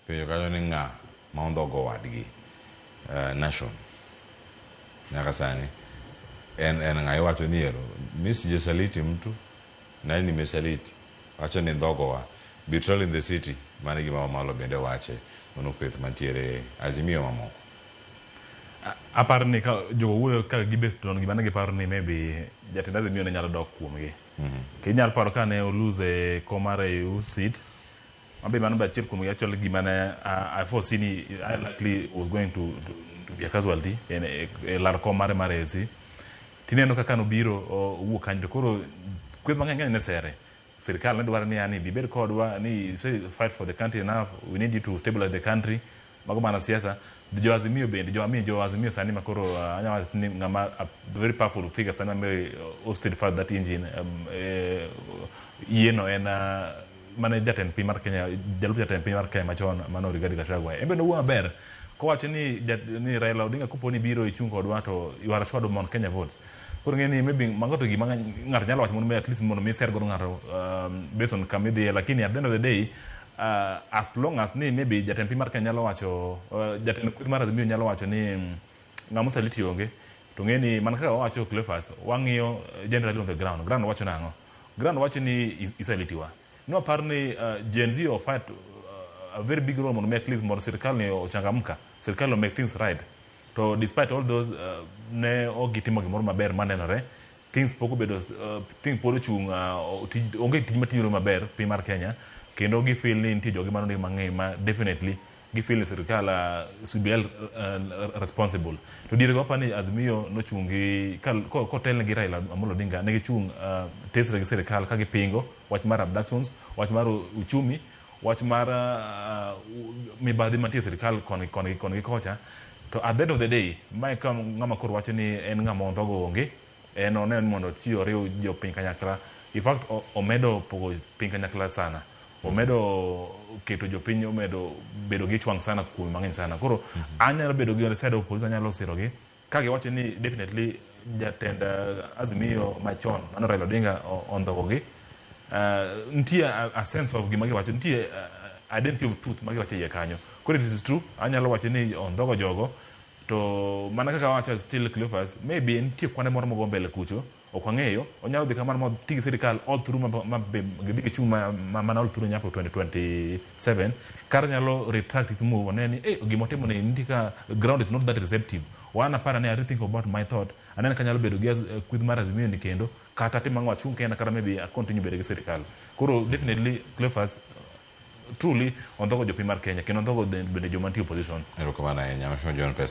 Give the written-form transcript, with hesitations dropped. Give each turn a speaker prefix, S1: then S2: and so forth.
S1: Penjo kanyo ni ng'a ma ondhogo wadgi Nation nyaka sani en ng'a iwacho ni ero mi sijasaliti mtu nani nimesaliti wacho ni ndhogowa betrayal in the city mano e gima Wamalwa bende wache mano kweth mantiere Azimio mamoko.
S2: Aparo ni ka jogo wuoyo ka gibet to gima ne giparo ni maybe jatend Azimio ne nyalo dok kuomgi. Inyalo paro ka ne olose kom mar AU seat mabe mano be achiel kuom actually gima ne I foresee ni I likely was going to be a casualty e lar kom mare mar AUC. Tineno kaka nobiro owuok kanyo to koro kweth mang'eny ng'eny ne sere. Sirikal ne dwaro ni yani bibed kodwa ni say fight for the country enough, we need you to stabilize the country. Mago mana siasa. Jo Azimio bende, jo Ami, jo Azimio sani makoro anyalo wacho ni ng'ama a very powerful figure sani ma hosted for that engine yieno en mane jatend piny mar Kenya, jalup jatend piny mar Kenya machon mano Rigathi Gachagua. En be nowuoyo maber kowacho ni Raila Odinga kopo ni biro ichung' kodwa to you are assured of Mount Kenya votes. Koro ng'e ni maybe mago to gima ng'ato nyalo wacho mondo at least mondo mi ser godo ng'ato based on kama idhiye, lakini at the end of the day as long as ni maybe jatend piny mar Kenya nyalo wacho jatend kweth mar Azimio nyalo wacho ni ng'ama osaliti onge to ng'e ni mana kaka wawacho Cleophas wang'iyo generally on the ground ground wacho nang'o ground wacho ni isalitiwa no apar ni Gen Z o fight a very big role mondo mi at least mondo sirikal ni ochangamka sirikal o make things right to despite all those ne ok gitimo gimoro maber manenore things pok obedo things pod ochung' onge tij matimore maber piny mar Kenya kendo gi feel ni nitie jogi manondik mang'eny ma definitely gi feel ni sirikal should be held responsible to diere go apani Azimio nochung' gi kotelne gi Raila Amolo Odinga ne gichung' tesre gi sirikal ka gipingo wach mar abductions wach mar uchumi wach mar mibadhi mantie e sirikal koni koni koni gi kocha to at the end of the day mae ka ng'ama koro wacho ni en ng'ama ondhogo onge en oneno ni mondo oti oriw jopiny kanyakla in fact omedo pogo piny kanyakla sana omedo keto jopiny omedo bedo gi ich wang' sana kuom mang'eny sana koro anyalo bedo gi on the side of opposition anyalo sirogi ka giwacho ni definitely jatend Azimio machon mano Raila Odinga ondhogogi nitie a sense of gima giwacho nitie identity of truth ma giwacho e iye kanyo koro if it is true anyalo wacho ni ondhogo jogo to mana kaka wacho still Cleophas maybe nitie kwande moro mogo mbele kucho ok wang'eyo onyalo dhi kamano ma ti gi sirikal all through ma be gidhi gichung' mana all through nyaka 2027 kata nyalo retract his move one ni eh gima otimo ni nitie ka ground is not that receptive wan apara ni I rethink about my thought aneno ka nyalo bedo gi kweth mar Azimio ni kendo kata tim ang'o achung' kenda kata maybe I continue bedo gi sirikal koro definitely Cleophas truly ondhogo jopiny mar Kenya kendo ondhogo bende joma nitie opposition.
S1: Erokamano ahinya, Mheshimiwa John Pesa.